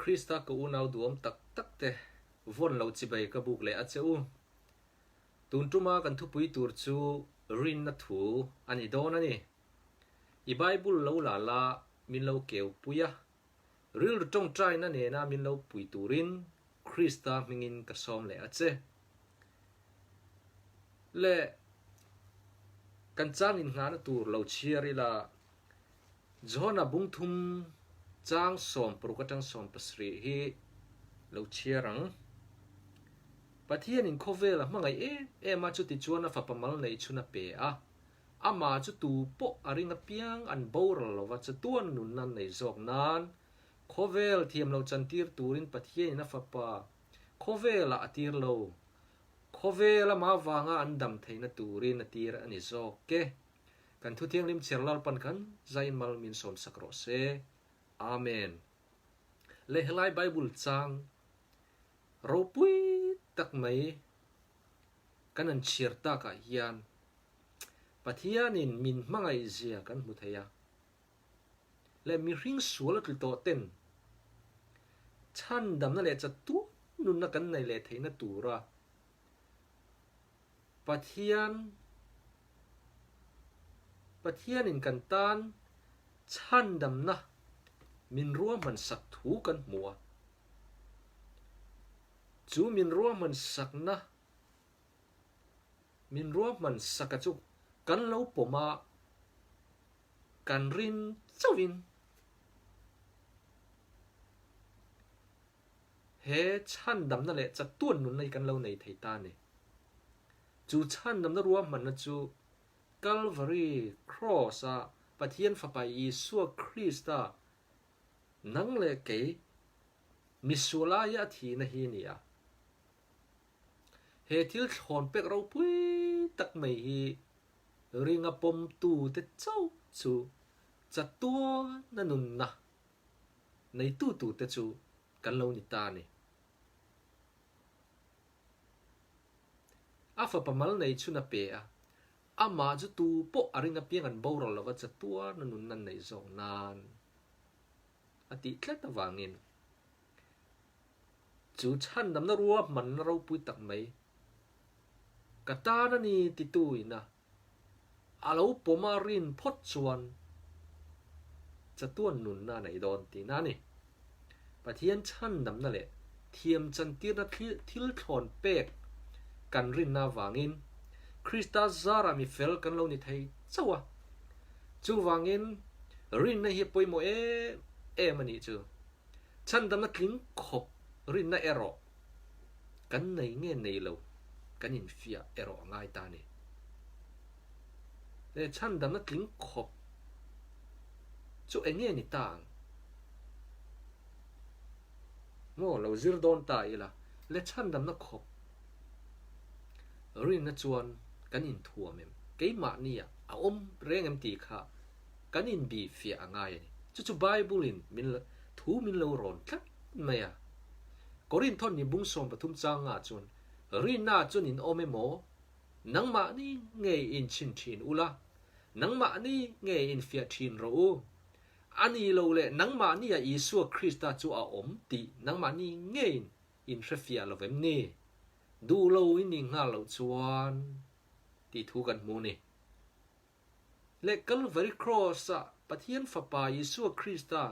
Krista ka unau duhawm tak tak te vawn lo chibai ka buk leh a che u. Tun tuma kan thupui tur chu rinna thu a ni dawn a ni. I Bible lo la la min lo keu pui a, rilru tawngtaina nena min lo pui turin Krista hmingin ka sawm leh a che. Le kan chang innghahna tur lo chhiar ila Johana bungthum chang 60 atang 70 hi lo chhiar ang. Pathianin khawvel a hmangaih em em a, chuti chuan a fapa mal neih chhun a pe a. Amah chu tu pawh a ring apiang an boral lova chatuan nunna an nei zawk nan khawvel thiam lo chantir turin Pathianin a fapa khawvelah a tir lo. Khawvel amah avanga an dam theihna turin a tir a ni zawk e. Kan Thu Thianghlim chhiar Lalpan khan zain mal min sawmsak rawh se. Amen. Le helai Bible chang ropui tak mai kan han chhiar takah hian Pathianin min hmangaih zia kan hmu thei a. Le mihring sual a tlu tawh ten chhandamna leh chatuan nunna kan nei leh theihna tura Pathian Pathianin kan tan chhandamna min ruahman sak thu kan hmu a. Chu min ruahman sakna min ruahman saka chu kan lo pawm a, kan rin chauhin He chhandamna leh chatuan nunna hi kan lo nei thei ta a ni. Chu chhandamna ruahmanna chu Kalvari Kraws-a Pathian Fapa Isua Krista nang leh kei misual aia a thihna hi a ni a. He thil thlawn pek ropui tak mai hi ringa pawmtute chauh chu chatuana nunna neitu turte chu kan lo ni ta a ni. A fapa mal nei chhun a pe a, amah chu tu pawh a ring apiang an boral lova chatuan a nunna an neih zawk nan a tih tlat avangin chu chhandamna ruahmanna ropui tak mai ka tan a ni titu ina A lo pawm a rin phawt chuan chatuan nunna a nei dawn tihna a ni. Pathian chhandamna leh thiam chantirna thil thlawn pek kan rinna avangin Krista zarah mi fel kan lo ni thei chauh a. Chuvangin rinna hi a pawimawh em em a nih chu. Chhandamna tling khawp rinna erawh kan nei nge nei lo kan infiah erawh a ngai ta a ni. He chhandamna tling khawp chu eng nge ni ta ang? Maw lo zir dawn ta ila, le chhandamna khawp rinna chuan kan inthuam em? Keimahnia a awm reng em tih kha kan inbihfiah a ngai a ni. Chu chu Bible-in min thu min lo rawn tlat mai a. Korinthon ni bung 13 changa chuan, Rinna chuan in awm emaw, nangmahni ngei in chhin thin ula, nangmahni ngei in fiah thin rawh u. A ni lo leh nangmahnia Isua Krista chu a awm tih nangmahni ngeiin in hrefiah lo vem ni? Duh lo in nih nghal loh chuan tih thu kan hmu ni. Leh Kalvari Kraws-ah Pathian Fapa Isua Krista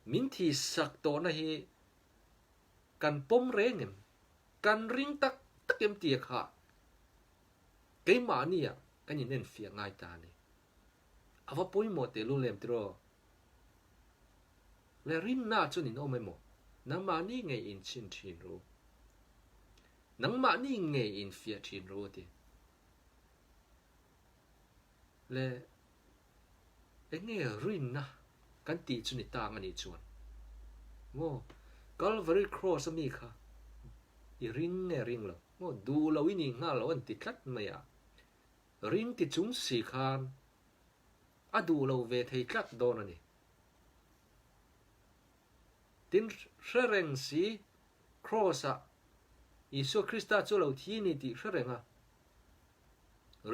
min thisak tawhna hi kan pawm reng em? Kan ring tak tak em tia kha keimahnia kan inenfiah ngai ta a ni. A va pawimawh tehlul em tiraw? Leh rinna chuan in awm emaw? Nangmahni ngei inchhin thin ru. Nangmahni ngei infiah thin ru a ti. Le eng nge rinna kan tih chu ni tang a nih chuan maw Calvary Cross a mi kha i ring nge ring lo maw duh lo i nih nghal lo an ti tlat mai a, ring ti chung si khan a duh lo ve thei tlat dawn a ni. Tin hre reng si Kraws ah Isua Krista chu lo thi a ni tih hre reng a,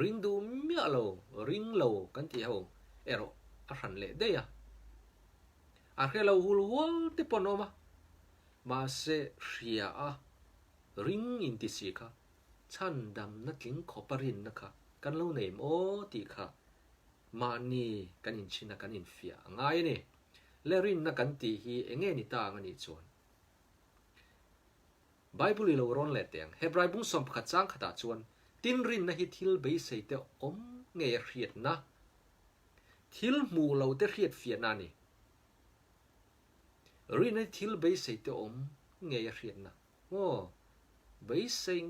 ring duh miah lo, ring lo kan tih ho erawh a hran leh daih a. A hre lo hul hual te pawh an awm a, mahse hria a ring inti si kha chhandamna tling khawpa rinna kha kan lo nei em aw tih kha mahni kan inchhin a kan infiah a ngai a ni. Le rinna kan tih hi eng nge ni ta ang a nih chuan? Bible i lo rawn leh teh ang. Hebrai bung 11 chang khatah chuan tin rinna hi thil beisei te awm ngei a hriatna, thil hmuh lo te hriat fiahna a ni. Rinna hi thil beisei te awm ngei a hriatna. Aw, beisei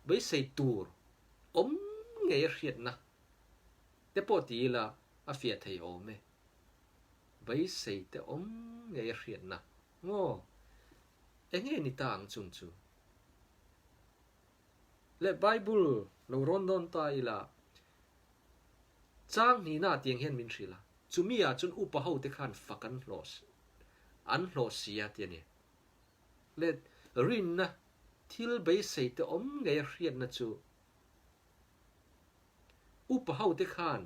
beisei tur awm ngei a hriatna te pawh ti ila a fiah thei awm e. Beisei te awm ngei a hriatna maw? Enge ni ta ang chung chu? Le Bible lo rawn dawn ta ila, chang hnihna tiang hian min hrilh a, chumi ah chuan upa ho te khan fak an hlawh an hlawh si a ti a ni. Le rinna thil beisei te awm ngei a hriatna chu Upa ho te khan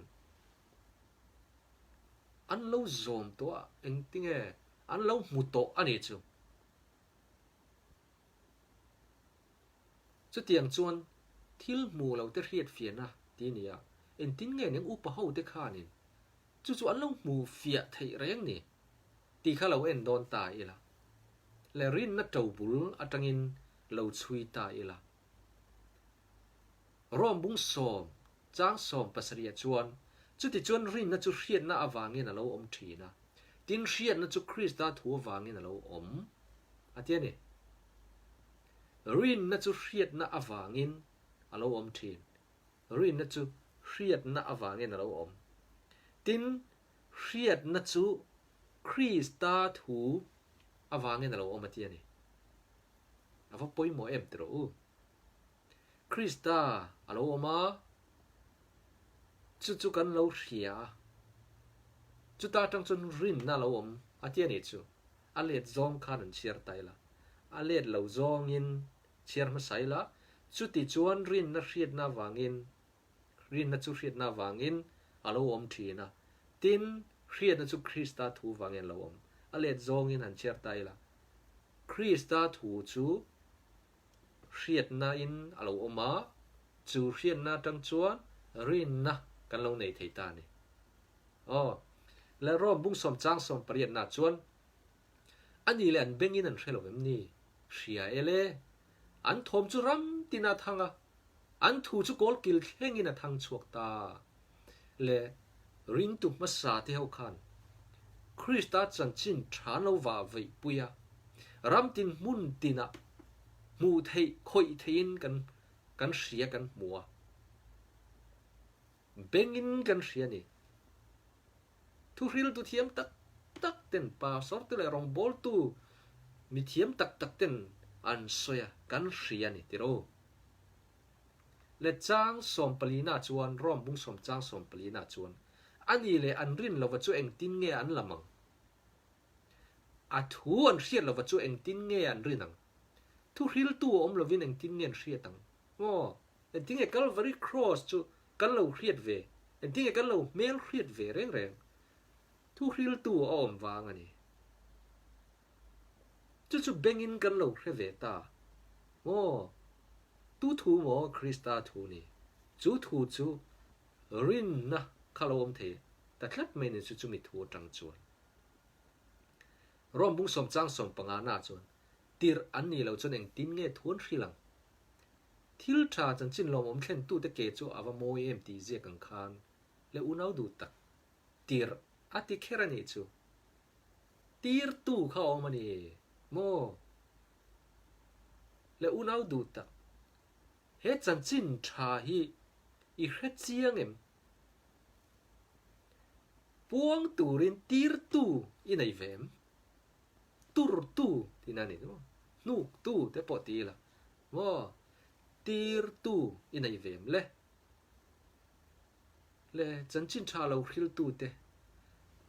an lo zawm tawh a, engtinge an lo hmu tawh a nih chu. Chutiang chuan thil hmuh lo te hriat fiahna ti a ni a, engtin nge ning upa ho te khanin chu chu an lo hmuh fiah theih reng ni tih kha lo en dawn ta ila leh rinna ṭobul aṭangin lo chhui ta ila. Rom bung sawm, chang 17 chuan, Chutichuan rinna chu hriatna avangin a lo awm thin a, tin hriatna chu Krista thu avangin a lo awm, a ti a ni. Rinna chu hriatna avangin a lo awm thin. Rinna chu hriatna avangin a lo awm. Tin, hriatna chu Krista thu avangin a lo awm, a ti a ni. A va pawimawh em tiraw u? Krista a lo awm a, chu chu kan lo hria a, chuta atang chuan rinna a lo awm a ti a nih chu. A let zawng khan an chhiar ta ila, a let lo zawngin chhiar hmasa ila, chuti chuan rinna hriatna avangin, rinna chu hriatna avangin a lo awm thin a, tin, hriatna chu Krista thu vangin a lo awm. A let zawngin han chhiar ta ila, Krista thu chu hriatna in a lo awm a, chu hriatna atang chuan rinna kan lo nei thei ta a ni. Aw, le Rom bung sawm chang sawm pariatna chuan a ni leh an bengin an hre lo em ni? Hria e le, an thawm chu ram tin a thang a, an thu chu kawl kil thlengin a thang chhuak ta. Le ringtu hmasa te ho khan Krista chanchin tha an lo vah veih pui a, ram tin hmun tinah hmuh theih khawih theihin kan kan hria kan hmu a, bengin kan hria a ni. Thuhriltu thiam tak tak ten pastor te leh rawngbawltu mi thiam tak tak ten an sawi a, kan hria a ni tiraw. Le chang sawmpalina chuan, Rom bung sawm chang sawmpalina chuan, A ni leh an rin lova chu engtin nge an lam ang? A thu an hriat lova chu engtin nge an rin ang? Thu hriltu a awm lovin engtin nge an hriat ang? Aw, engtin nge Calvary Cross chu kan lo hriat ve? Engtin nge kan lo hmel hriat ve reng reng? Thu hriltu a awm vang a ni. Chu chu bengin kan lo hre ve ta maw? Tu thu maw Krista thu ni? Chu thu chu rinna kha lo awm thei ta tlat mai ni chu chumi thu atang chuan. Rom bung sawm chang 15 na chuan tirh an nih loh chuan engtin nge thu an hrilh ang? Thil tha chanchin lawmawm thlen tute ke chu a va mawi em tih ziak ang khan le unau duh tak tirh a ti kher a nih chu. Tirtu kha a awm a ni maw? Le unau duh tak, he chanchin tha hi i hre chiang em? Puang turin tirtu i nei ve em? Turtu tihna a ni maw? Hnuktu te pawh ti ila maw? Tirtu i nei ve em le? Le chanchin tha lo hriltu te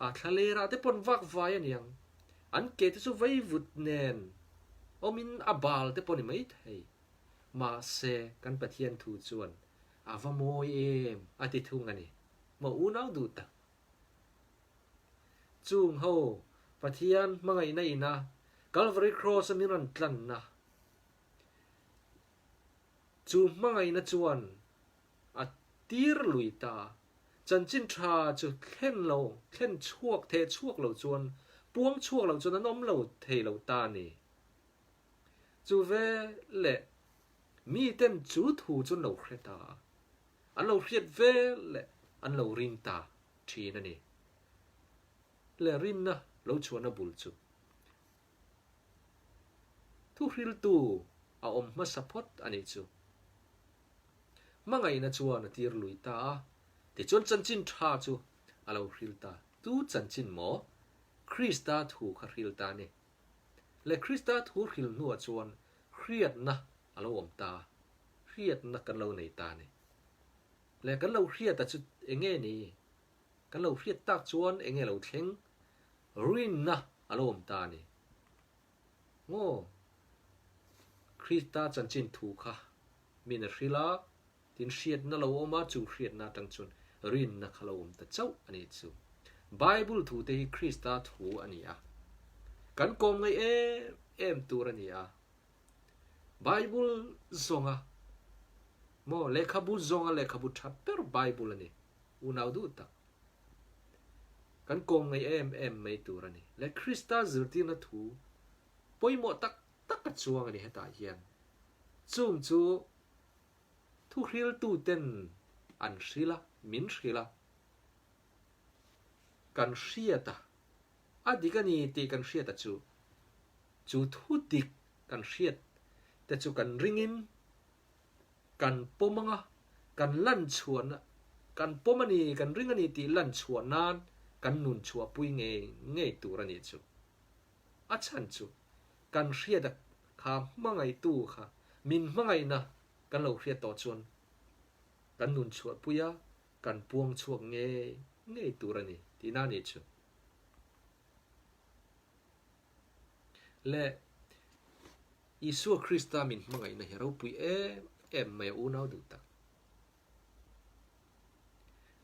a thlalera te pawn vak vai a niang. An ke te chu vaivut nen awmin a bal te pawh ni mai thei. Mahse kan Pathian thu chuan a va mawi em a ti thung a ni. Maw unau duh tak. Chung ho Pathian hmangaihna ina Calvary Cross a min rawn tlanna chu hmangaihna chuan a tir lui ta. Chanchin tha chu thlen lo, thlen chhuak, theh chhuak lo chuan, puang chhuak lo chuan an awm lo thei lo ta a ni. Chu ve leh miten chu thu chu an lo hre ta a, an lo hriat ve leh an lo ring ta thin a ni. Le rinna lo chhuahna bul chu thuhriltu a awm hmasa phawt a nih chu. Hmangaihna chuan a tir lui ta a, tichuan chanchin tha chu a lo hril ta. Tu chanchin maw? Krista thu kha hril ta a ni. Le Krista thu hril hnuah chuan hriatna a lo awm ta a, hriatna kan lo nei ta a ni. Le kan lo hriata chu eng nge ni? Kan lo hriat tak chuan eng nge lo thleng? Rinna a lo awm ta a ni. Maw? Krista chanchin thu kha min a hrilh a, tin hriatna lo awm a, chu hriatna atang chuan rinna kha lo awm ta chauh a ni chu. Bible thu te hi Krista thu a ni a, kan kawm ngaih em em tur a ni a. Bible zawnga maw lehkhabu zawnga lehkhabu tha ber Bible a ni. Unau duh tak. Kan kawm ngaih em em mai tur a ni. Le Krista zirtirna thu pawimawh tak tak a chuang a ni hetah hian. Chung chu thuhriltuten an hrilh a, min hrilh a, kan hriat a, a dik a ni tih kan hriat a chu, chu thu dik kan hriat te chu kan ringin kan pawm anga kan lan chhuahna, kan pawm a ni, kan ring a ni tih lan chhuah nan kan nun chhuahpui ngei ngei tur a nih chu. A chhan chu kan hriat a kha hmangaihtu kha min hmangaihna kan lo hriat tawh chuan kan nun chhuahpui a, kan puang chhuak ngei ngei tur a ni tihna a nih chu. Le Isua Krista min hmangaihna hi ropui em em mai a unau duh tak.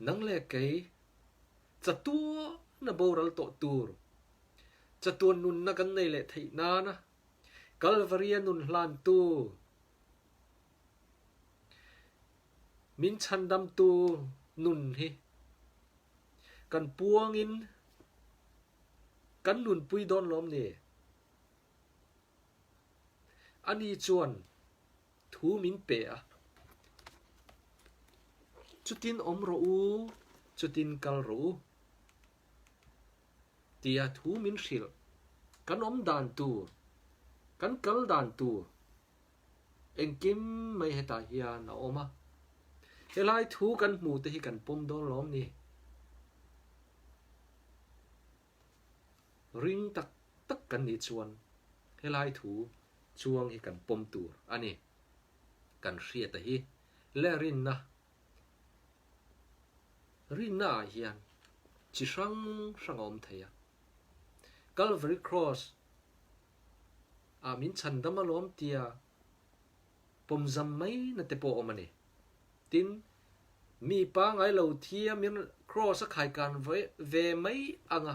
Nang leh kei chatuana boral tawh tur, chatuan nunna kan nei leh theih nana Kalvaria nun hlantu, min chhandamtu nun hi kan puangin kan nunpui dawn lawm ni? Ani chuan thu min pe a, Chutin awm rawh u, chutin kal rawh u, tia thu min hrilh. Kan awm dan tur, kan kal dan tur engkim mai hetah hian a awm a. Helai thu kan hmuh te hi kan pawm dawn lawm ni? Ring tak tak kan nih chuan helai thu chuang hi kan pawm tur a ni. Kan hriata hi le rinna rinna ah hian chi hrang hrang a awm thei a. Calvary Cross ah min chhandam alawm tia pawmzam mai na te pawh a awm a ni. Tin, mi pangai lo thiam in Cross a khaikan ve mai ang a,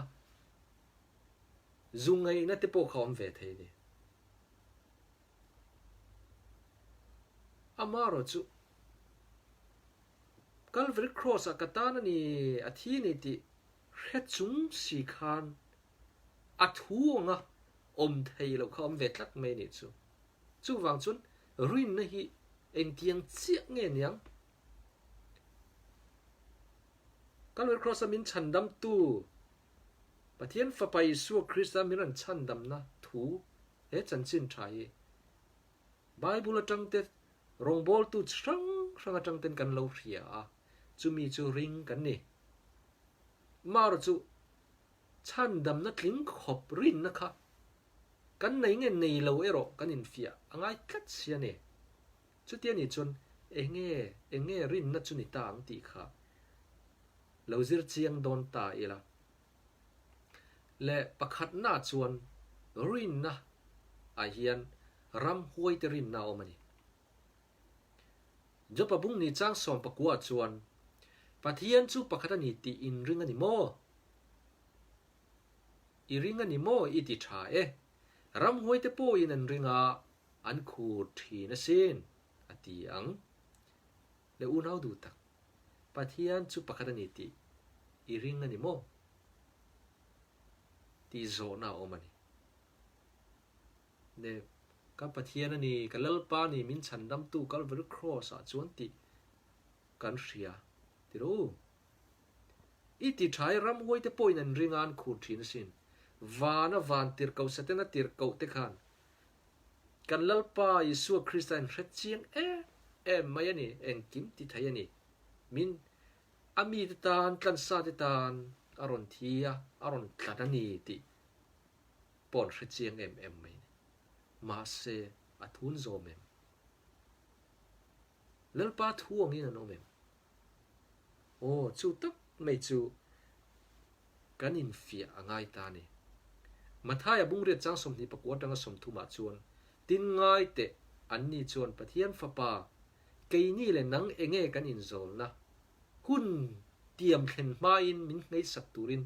zu ngaihna te pawh kha awm ve thei a ni. Amaherawh chu Calvary Cross ah ka tan a ni, a thi a ni tih hre chung si khan a thu anga awm thei loh kha awm ve tlat mai a nih chu. Chuvang chuan rinna hi engtiang chiah nge niang? Calvary Cross-a min chhandamtu Pathian Fapa Isua Krista min rawn chhandamna thu he chanchin tha hi Bible atang te rawngbawltu chi hrang hrang atang ten kan lo hria a, chumi chu ring kan ni. Marawh chu chhandamna tling khawp rinna kha Kan nei nge nei lo erawh kan infiah a ngai tlat si a ni. Chutia nih chuan eng nge eng nge rinna chu ni ta ang tih kha lo zir chiang dawn ta ila. Le pakhatna chuan rinna ah hian ramhuaite rinna a awm a ni. Jopa bung ni chang 19 chuan Pathian chu pakhat a ni tih inring a ni maw? I ring a ni maw i ti tha e. Ramhuaite pawhin an ring a, an khur thin asin, a ti ang. Le unau duh tak, Pathian chu pakhat a ni tih i ring a ni maw? Tih zawhna a awm a ni. Le ka Pathian a ni, ka Lalpa a ni, min chhandamtu Calvary Cross ah chuan tih kan hria ti rawh u. I ti tha i ramhuai te pawhin an ring a an khur thin asin. Vana van tirhkoh Setana tirhkoh te khan kan Lalpa Isua Krista in hre chiang em em mai a ni, engkim ti thei a ni. Min a mite tan, tlansa te tan a rawn thi a, a rawn tlan a ni tih pawh an hre chiang em em mai a ni. Mahse a thun zawm em? Lalpa thu angin an awm em? Aw, chu tak mai chu kan infiah a ngai ta a ni. Mathaia bungriat chang 24 atanga 30 ah chuan, Tin ngai teh, anni chuan Pathian Fapa, keini leh nang enge kan inzawlna hun tiam thlen hmain min hngeisak turin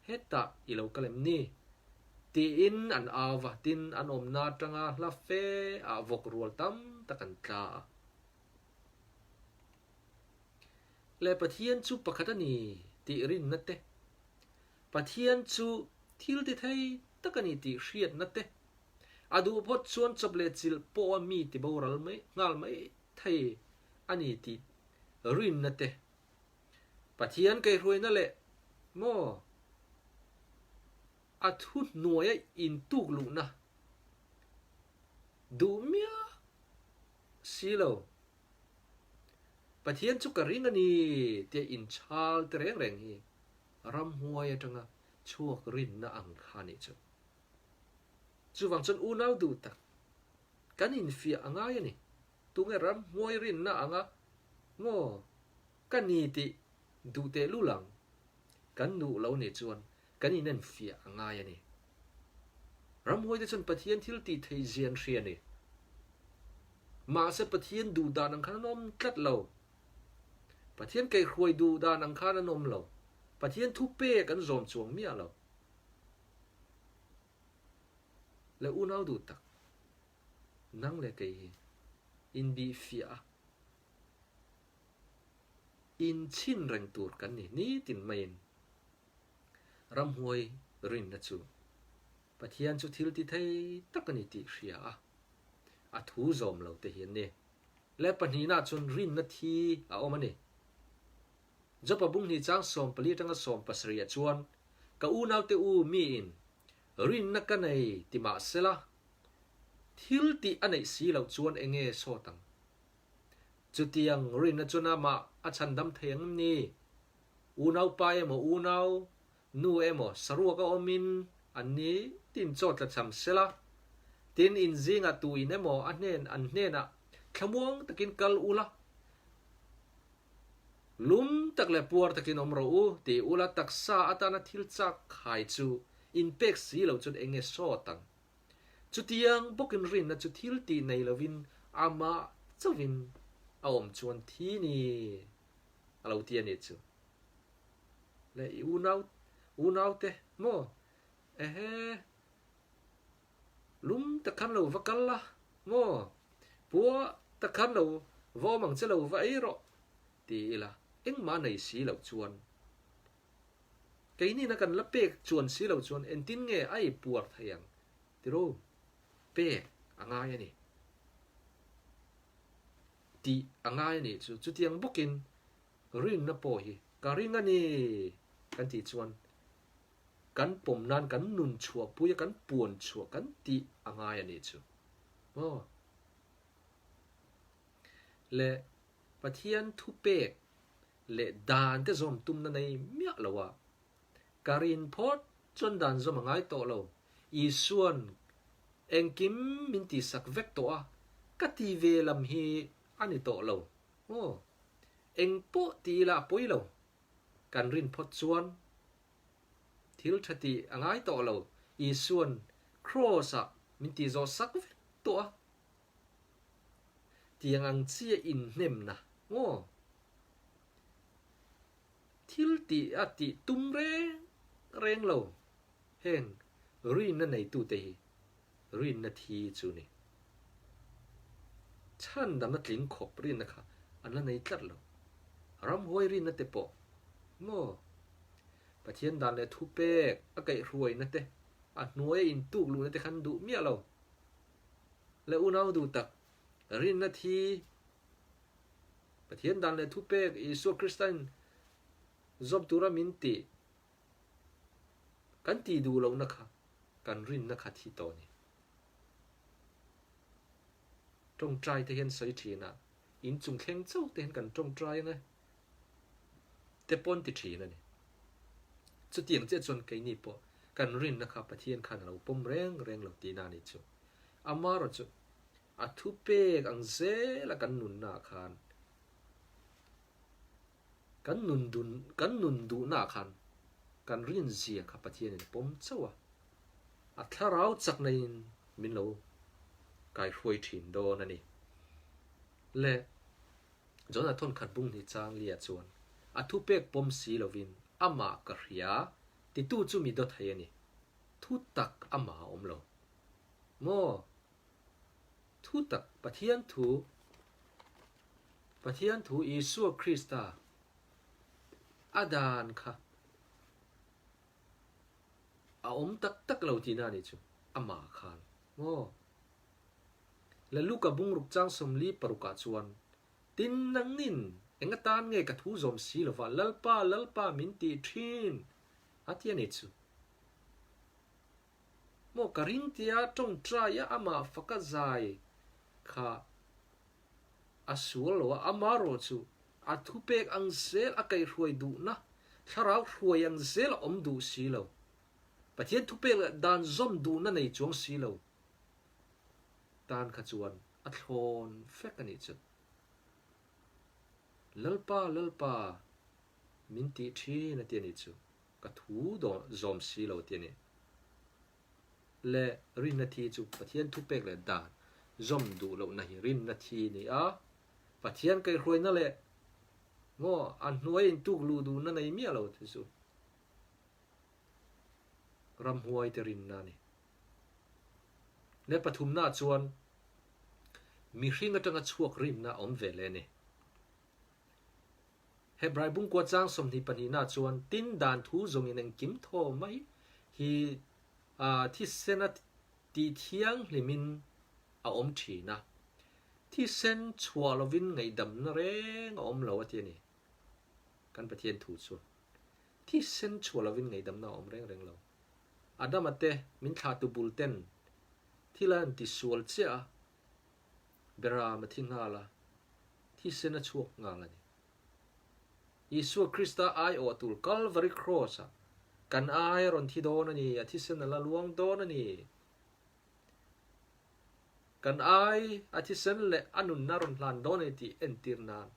hetah i lo kal em ni? tiin an au va, tin an awmna atanga hla fe ah vawk rual tam tak an tla a. Leh Pathian chu pakhat a ni tih rinna te, Pathian chu thil ti thei tak a ni tih hriatna te, a duh phawt chuan chawp leh chilh pawha mi ti boral mai nghal mai thei a ni tih rinna te, Pathian kaihhruaina leh maw a thu hnuaia intuk luhna duh miah Si lo. Pathian chu ka ring a ni tia inchhal te reng reng hi ramhuai atanga chhuak rinna ang kha a nih chu. Chuvang chuan unau duh tak kan infiah a ngai a ni. Tunge ramhuai rinna anga maw ka ni tih duh tehlul ang kan nuh lo nih chuan kan inenfiah a ngai a ni. Ramhuaite chuan Pathian thil tih theih zia an hria a ni. Mahse Pathian duh dan ang khan an awm tlat lo. Pathian kaihhruai duh dan ang khan an awm lo. Pathian thu pek an zawm chuang miah lo. Le unau duh tak, nang leh kei hi inbihfiah a, inchhin reng tur kan ni nitin maiin. Ramhuai rinna chu Pathian chu thil ti thei tak a ni tih hria a, a thu zawm lo te hi an ni. Le pahnihna chuan rinna thi a awm a ni. Jopa bunghnih chang 14 atanga 70 ah chuan, Ka unaute u miin rinna ka nei ti mah sela, thil tih a neih si loh chuan enge sawt ang? Chutiang rinna chuan amah a chhandam thei ang em ni? Unaupa emaw unau nu emaw saruak a awmin an ni tin chaw tla cham sela, tin in zingah tu in emaw a hnen an hnenah thlamuang takin kal ula, lum tak leh puar takin awm rawh u ti ula taksa atana thil chak khai chu in pek si lo chuan eng nge sawt ang? Chutiang bawkin rinna chu thil tih nei lovin amah chauhin a awm chuan thi ni. A lo ti a nih chu. Le i unau unau te maw? Ehe lum tak khan lo va kal la maw? Pua tak khan lo va awm ang che lo va ei rawh ti ila engmah nei si loh chuan keinina kan la pek chuan si loh chuan engtin nge a ei puar thei ang tiraw? Pek a ngai a ni. Tih a ngai a nih chu. Chutiang bawkin rinna pawh hi ka ring a ni kan tih chuan kan pawm nan kan nun chhuah pui a, kan puan chhuah kan tih a ngai a nih chu. Aw. Le Pathian thupek leh dan te zawm tumna nei miah lo a, Ka rin phawt chuan dan zawm a ngai tawh lo. Isua'n engkim min tihsak vek tawh a, ka ti ve lam hi a ni tawh lo. Aw, eng pawh ti ila a pawi lo. Kan rin phawt chuan thil tha tih a ngai tawh lo. Isua'n Kraws-ah min tih zawh sak vek tawh a. Tiang ang chia inhnemna maw? Thil tih a tih tum reng reng lo heng. Rinna neitute hi rinna thi chu ni. Chhandamna tling khawp rinna kha an la nei tlat lo. Ramhuai rinna te pawh maw? Pathian dan leh thupek a kaihhruaina te, a hnuaia intuk luhna te khan duh miah lo. Le unau duh tak, rinna thi Pathian dan leh thupek Isua Kristain zawm tura min tih Kan tih duh lohna kha kan rinna kha thi tawh a ni. Tawngtai te hian sawi thin a, in chung thleng chauh te hian kan tawngtai ang e te pawn ti thin a ni. Chutiang chiah chuan keini pawh kan rinna kha Pathian khan a lo pawm reng reng lo tihna a nih chu. Amaherawhchu a thupek ang zela kan nunna ah khan Kan nun dun kan nun duhnaah khan kan rinzia kha Pathianin a pawm chauh a, a thlarau chaknain min lo kaihruai thin dawn a ni. Le Jonah thawnkhat bung hnih chang lia chuan a thupek pawm si lovin amah ka hria titu chu mi dawt thei a ni. Thu tak amah a awm lo. Maw? Thu tak Pathian thu Pathian thu Isua Krista a dan kha a awm tak tak lo tihna a nih chu amah khan maw? La Luka bungruk chang 46 ah chuan, Tin nangnin eng atan nge ka thu zawm si lova Lalpa, Lalpa min tih thin a ti a nih chu. Maw ka ring tia tawngtai a amah faka zai kha a sual lo a, amarawh chu a thupek ang zel a kaihhruai duhna, thlarau hruai ang zel a awm duh si lo. Pathian thupek leh dan zawm duhna nei chuang si lo tan kha chuan a thlawn fek a nih chu. Lalpa, Lalpa min tih thin a ti a nih chu. Ka thu zawm si lo ti a ni. Le rinna thi chu Pathian thupek leh dan zawm duh lohna hi rinna thi a ni a, Pathian kaihhruaina leh maw a hnuai intuk luh duhna nei miah lo te chu ramhuai te rinna a ni. Le pathumna chuan mihring atanga chhuak rinna a awm ve leh a ni. Hebrai bungkua chang 22 na chuan tin dan thu zawngin engkim thaw mai hi thisena tih thianghlimin a awm thin a, thisen chhuah lovin ngaihdamna reng a awm lo a ti a ni. Kan Pathian thu chuan thisen chhuah lovin ngaihdamna a awm reng reng lo. Adama te min thlahtu bul ten thil a an tisual chiah a, Beram a thi nghal a, thisen a chhuak nghal a ni. Isua Krista aiawh tur Kalvari Kraws-ah kan ai a rawn thi dawn a ni, a thisen a la luang dawn a ni. Kan ai a thisen leh a nunna rawn hlan dawn a ni tih entir nan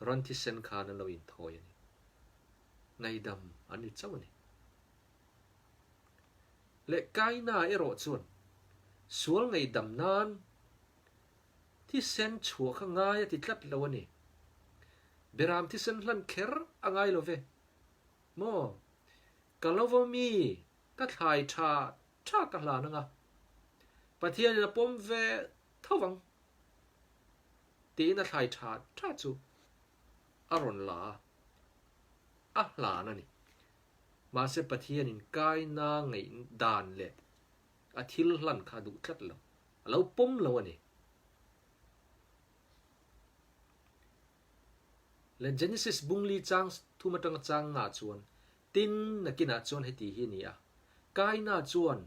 ran thisen khan an lo inthawi a ni. Ngaidam an ni chauh a ni. Leh Kaina erawh chuan sual ngaihdam nan thisen chhuah kha ngai a ti tlat lo a ni. Beram thisen hlan kher a ngai lo ve. Maw? Ka lo va mi, ka thlai tha tha ka hlan anga, Pathianin a pawm ve tho vang tiin a thlai tha tha chu a rawn la a, a hlan a ni. Mahse Pathianin kaina ngaih dan leh a thil hlan kha a duh tlat lo, a lo pawm lo a ni. Le Genesis bungli chang thum atanga chang nga chuan, Tin, nakinah chuan heti hi a ni a, Kaina chuan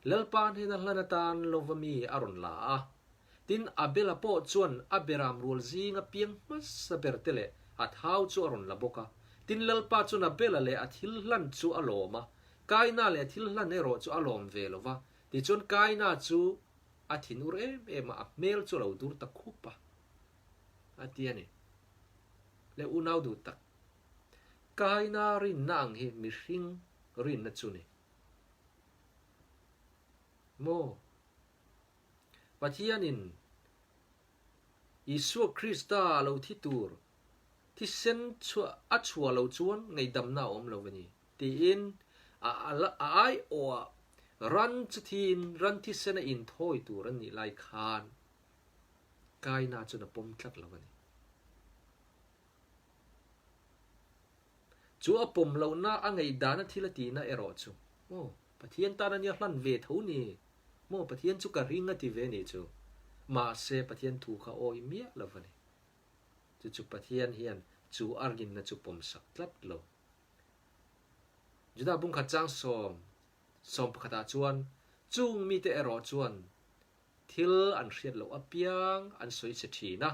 Lalpa hnena hlan atan lova mi a rawn la a. Tin, Abela pawh chuan a beram rual zinga piang hmasa ber te leh a thau chu a rawn la bawk a. Tin, Lalpa chuan Abela leh a thil hlan chu a lawm a, Kaina leh a thil hlan erawh chu a lawm ve lo va. Tichuan Kaina chu a thinur em em a, a hmel chu a lo dur ta khup a, a ti a ni. Le unau duh tak, Kaina rinna ang hi mihring rinna chu ni. Maw? Pathianin Isua Krista a lo thi tur thisen chhuah a chhuah lo chuan ngaihdamna a awm lo a ni, tiin. A a aiawhah ran chu thiin ran thisen a inthawi tur an nih lai khan Kaina chuan a pawm tlat lo a ni. Chu a pawm lohna a ngeihdana thil a tihna erawh chu, Maw, Pathian tan a nia hlan ve tho ni? Maw, Pathian chu ka ring a ti ve ni chu. Mahse, Pathian thu kha awi miah lo a ni. Chu chu Pathian hian chu a rinna chu pawmsak tlat lo. Juda bungkhat chang 11 ah chuan chung mite erawh chuan thil an hriat loh apiang an sawi che thin a.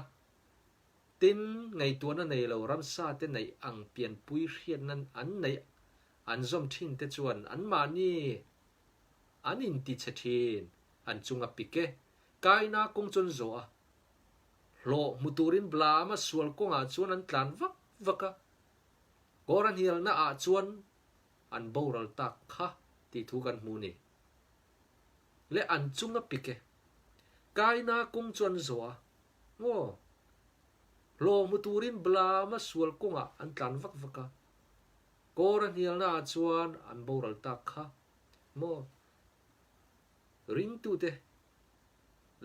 Tin, ngaihtuahna nei lo ramsa te neih ang pianpui hriatna an neih an zawm thin te chuan anmahni an inti che thin, an chunga pik e. Kaina kawng chuan zawh a hlawh hmu turin Balaama sual kawngah chuan an tlan vak vak a, Kawr a hnialna ah chuan an boral tak kha tih thu kan hmu ni. Le an chung a pik e. Kaina kawng chu an zawh a, maw? Hlawh hmu turin Balaama sual kawngah an tlan vak vak a, Kawr a hnialna ah chuan an boral tak kha, maw? Ringtute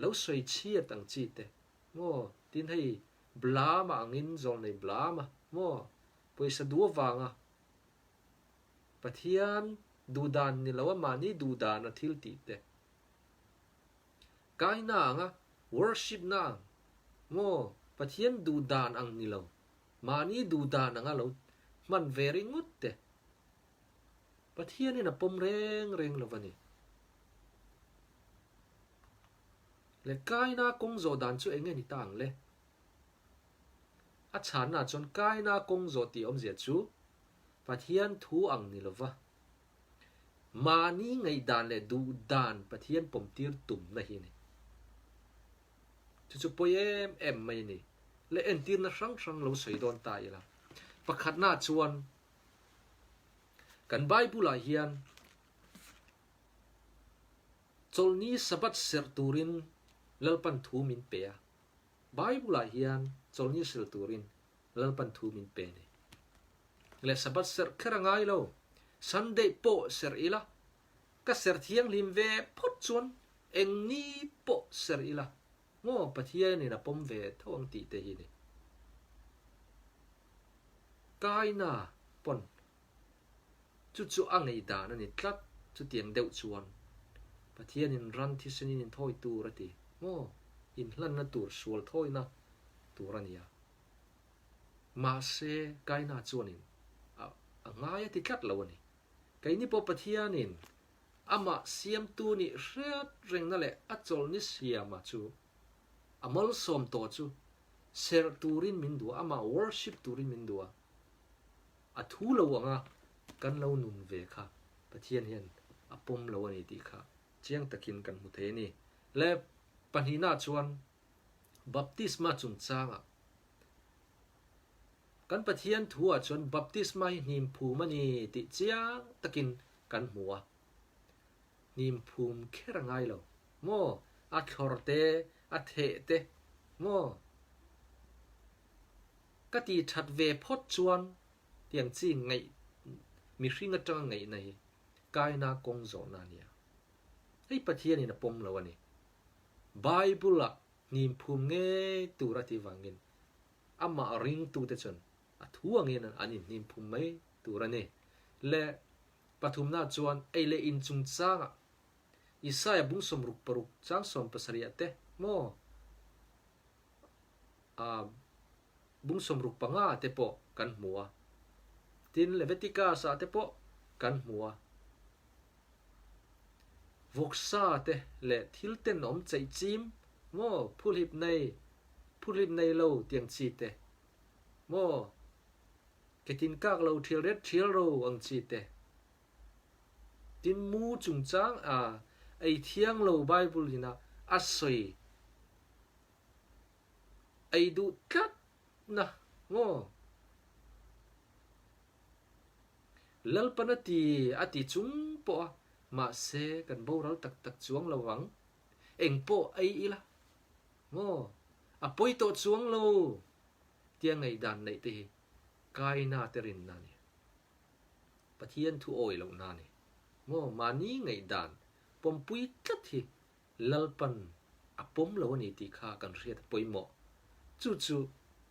lo sawi chhiat ang chi te, maw? Tin hei Balaama angin zawlnei Balaama, maw? Pawisa duh avanga Pathian duhdan ni lo a mahni duhdan a thil tih te. Kaina anga worship na ang, maw? Pathian duhdan ang ni lo, mahni duhdan anga lo hman ve ringawt te. Pathianin a pawm reng reng lo a ni. Le Kaina kawng zawh dan chu eng nge ni ta ang le? A chhanna chuan Kaina kawng zawh tih awmzia chu Pathian thu ang ni lova, mahni ngaihdan leh duhdan Pathian pawmtir tumna hi a ni. Chu chu pawi em em mai a ni. Le entirna hrang hrang lo sawi dawn ta ila. Pakhatna chuan kan Bible-ah hian Chawlhni Sabbath serh turin Lalpan thu min pe a. Bible-ah hian chawlhni hril turin Lalpan thu min pe a ni. Leh Sabbath serh kher a ngai lo. Sunday pawh serh ila, ka serh thianghlim ve phawt chuan eng ni pawh serh ila, maw Pathianin a pawm ve tho ang tih te hi ni. Kaina pawn Chu chu a ngaihdan a ni tlat, chutiang deuh chuan Pathianin ran thisenin inthawi tur a ti maw? Inhlanna tur sual thawina tur a nia. Mahse, Kaina chuanin a a ngai a ti tlat lo a ni. Keini pawh Pathianin amah siamtu nih hriat rengna leh a chawlhni siama chu a malsawm tawh chu serh turin min duh a, amah worship turin min duh a. A thu lo anga kan lo nun ve kha Pathian hian a pawm lo a ni tih kha chiang takin kan hmu thei a ni. Le pahnihna chuan baptisma chungchangah kan Pathian thuah chuan baptisma hi hnim phum a ni tih chiang takin kan hmu a. Hnim phum kher a ngai lo maw? A thlawr te, a theh te maw? Ka ti that ve phawt chuan tiang chi ngaih mihring atanga ngaihna hi kaina kawng zawhna a nia. Hei Pathianin a pawm lo a ni. Bible-ah hnim phum ngei tur a tih vangin amah ringtute chuan a thu angin an inhnim phum mai tur a ni. Le pathumna chuan ei leh in chungchangah Isaiah bung 66 chang 70 te maw? a bung 65 te pawh kan hmu a, tin Leviticus ah te pawh kan hmu a. Vawksa te leh thil tenawm cheih chim maw phuhlip nei, phuhlip nei lo tiang chi te maw ketin kak lo thial ret thial ro ang chi te. Tin mu chungchang a ei thiang lo Bible in a a sawi Ei duh tlat na maw? Lalpan a ti a ti chung pawh a, mahse kan boral tak tak chuang lo vang. Eng pawh ei ila maw? A pawi tawh chuang lo tia ngaihdan neih te hi Kaina te rinna a ni. Pathian thu awi lohna a ni. Maw mahni ngaihdan pawmpui tlat hi Lalpan a pawm lo a ni tih kha kan hriat a pawimawh. Chu chu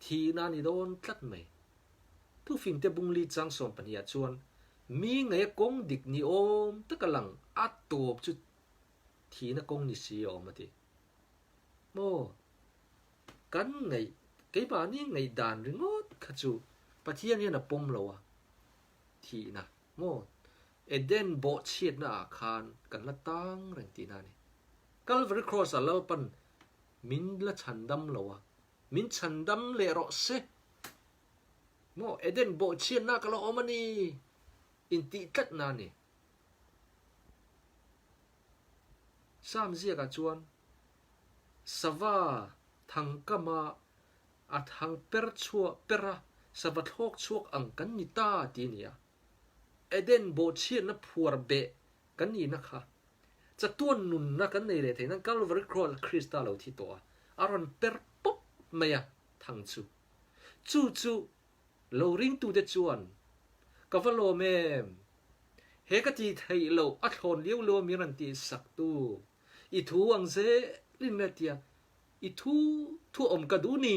thihna a ni dawn tlat mai. Thufingte bungli chang 12 ah chuan mi ngaia kawng dik ni awm taka lang a tawp chu thihna kawng ni si a awm a ti. Maw kan ngaih keimahni ngaihdan ringawt kha chu Pathian hian a pawm lo a thihna maw Eden bawhchhiatna ah khan kan la tang reng tihna a ni. Calvary Cross ah Lalpan min la chhandam lo a, min chhandam leh rawh se. Maw Eden bawhchhiatna ka la awm a ni intih tlatna a ni. Psalm ziakah chuan sava thangkama a thang per chhuah per a, sava thlawk chhuak ang kan ni ta ti a ni a. Eden bawhchhiatna phuar beh kan nihna kha chatuan nunna kan nei leh theih nan Calvary Cross Krista lo thi tawh a, a rawn per pawp mai a thang chu. Chu chu lo ringtute chuan ka va lawm em? He ka ti theih loh a thlawn liau liau a min rawn tih sak tu i thu ang zelin le tia i thu thu awm ka duh ni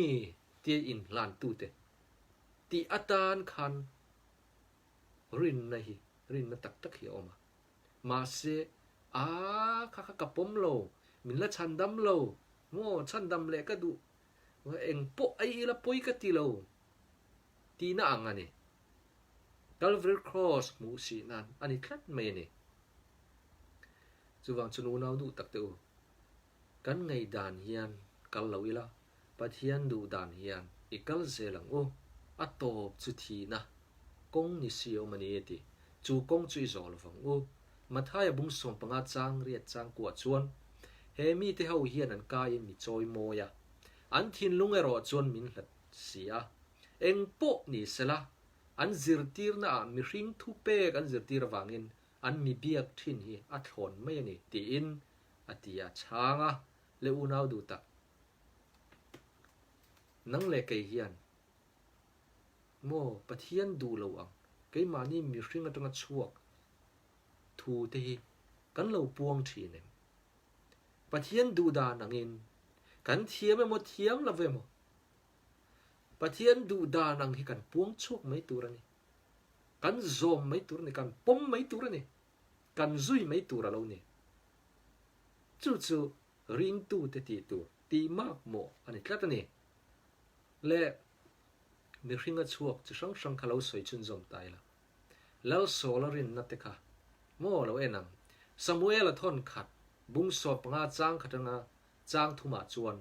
tia inhlantute tih atan khan rinna hi rinna tak tak hi a awm a. Mahse, a kha kha ka pawm lo, min la chhandam lo, maw chhandam leh ka duh, eng pawh ei ila pawi ka ti lo tihna ang a ni. Calvary Cross hmuh sih nan a ni tlat mai a ni. Chuvang chu nunau duh tak teh u, kan ngaihdan hian kal lo ila, Pathian duh dan hian i kal zel ang u, a tawp chu thihna kawng ni si a awm a ni a ti. Chu kawng chu i zawh lo vang u. Mathaia bung 15 chang riat chang kuah chuan he mite ho hian an kaiin mi chawi mawi a, an thinlung erawh chuan min hlat si a. Eng pawh ni sela, an zirtirna ah mihring thupek an zirtir avangin an mi biak thin hi a thlawn mai a ni tiin a ti a chhang a, le unau duh tak. Nang leh kei hian maw Pathian duh lo ang keimahni mihring atanga chhuak thu te hi kan lo puang thin em? Pathian duh dan angin kan thiam emaw thiam lo emaw Pathian duh dan ang hi kan puang chhuak mai tur a ni. Kan zawm mai tur a ni, kan pawm mai tur a ni, kan zui mai tur a lo ni. Chu chu Ringtute tih tur tih mak mawh a ni tlat a ni. Le mihringa chhuak chi hrang hrang kha lo sawi chhunzawm ta ila. Lalsawla rinna te kha maw lo en ang. Samuela thawn khat bung 15 chang khat anga chang thumah chuan,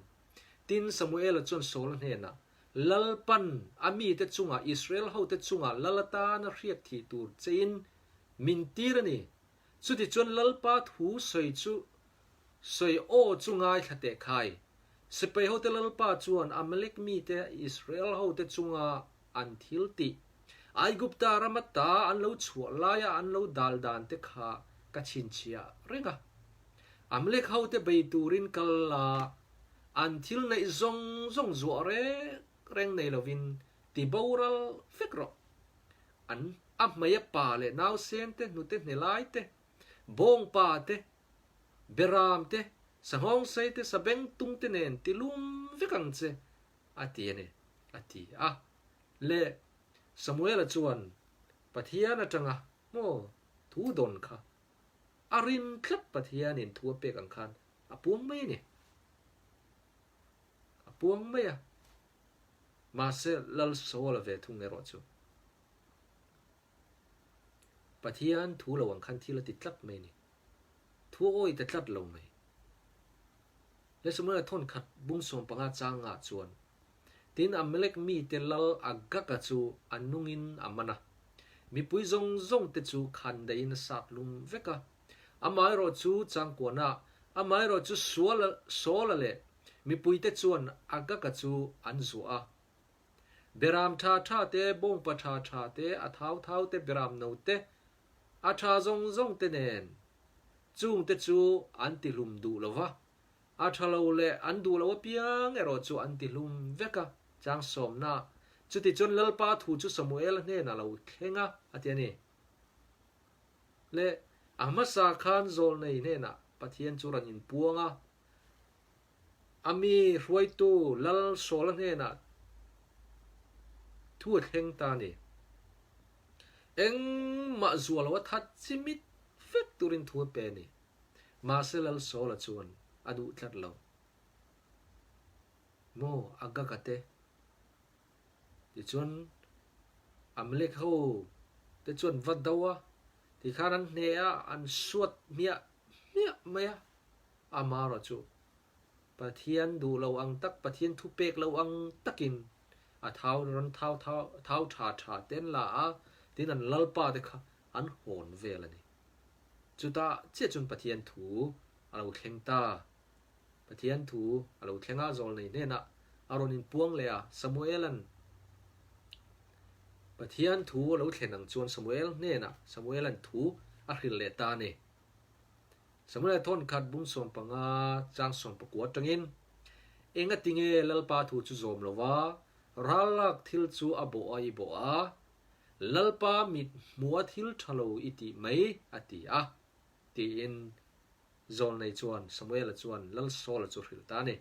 Tin, Samuela chuan Sawla hnenah, Lalpan a mite chungah Israel hote chungah lal atana hriat thih tur chein min tir a ni. Chutichuan Lalpa thu sawi chu Sawi aw chu ngaithla teh khai. Sipai hote Lalpa chuan Amalek mite Israel hote chunga an thil tih, Aigupta rama ta an lo chhuah laia an lo dal dan te kha ka chhinchhiah reng a. Amalek hote bei turin kal la, an thil neih zawng zawng zuah reng reng nei lovin ti boral vek rawh. An a hmei a pa leh nausen te hnute hnelai te, bawngpa te, Beram te, sanghawngsei te, sabengtung te nen ti lum vek ang che, a ti a ni, a ti a. Le Samuela chuan Pathian atanga maw thu dawn kha a rin tlat Pathianin thu a pek ang khan a puang mai a ni. A puang mai a. Mahse Lal Saula ve thung erawh chu Pathian thu lo ang khan thil a ti tlat mai a ni. Thu a awi ta tlat lo mai. He Samuela thawn khat bung 15 chang ngah chuan, Tin Amalek mite lal Agaga chu a nungin a man a, mipui zawng zawng te chu khan daihin a sat lum vek a. Amaherawh chu changkuana, amaherawh chu Suala, Saula leh mipuite chuan Agaga chu an zuah a. Beram tha tha te, bawngpa tha tha te, a thau thau te, beram no te, a tha zawng zawng te nen chung te chu an ti hlum duh lo va, a tha lo leh an duh lo apiang erawh chu an ti hlum vek a, chang sawmna chuti chuan Lalpa thu chu Samuela hnenah lo thleng a, a ti a ni. Le. A hmasa khan zawlnei hnenah Pathian chu rawn inpuang a, a mi hruaitu Lal Sawla hnenah thu a thleng ta a ni. Engmah zual lo a that chimit vek turin thu a pe a ni. Mahse Lal Sawla chuan a duh tlat lo. Maw Agaga te? Tichuan Amalek ho te chuan va do a, tikhan an hneh a, an suat hmiah hmiah mai a. Amaherawh chu Pathian duh lo ang tak, Pathian thu pek lo ang takin a thau rawn thau thau thau tha tha te an la a, tin an lalpa te kha an hawn vel a ni. Chutah chiah chuan Pathian thu a lo thleng ta. Pathian thu a lo thleng a, Zawlnei hnenah a rawn inpuang leh a, Samuela'n Pathian thu a lo thlen ang chuan Samuel hnenah Samuela'n thu a hrilh leh ta a ni. Samuela thawn khat bung 15 chang 19 atangin, Engatinge Lalpa thu chu zawm lova rallak thil chu a bawh a i bawh a, Lalpa mit hmua thil tha lo i tih mai a ti a, tiin Zawlnei chuan Samuela chuan Lal Saula chu hrilh ta a ni.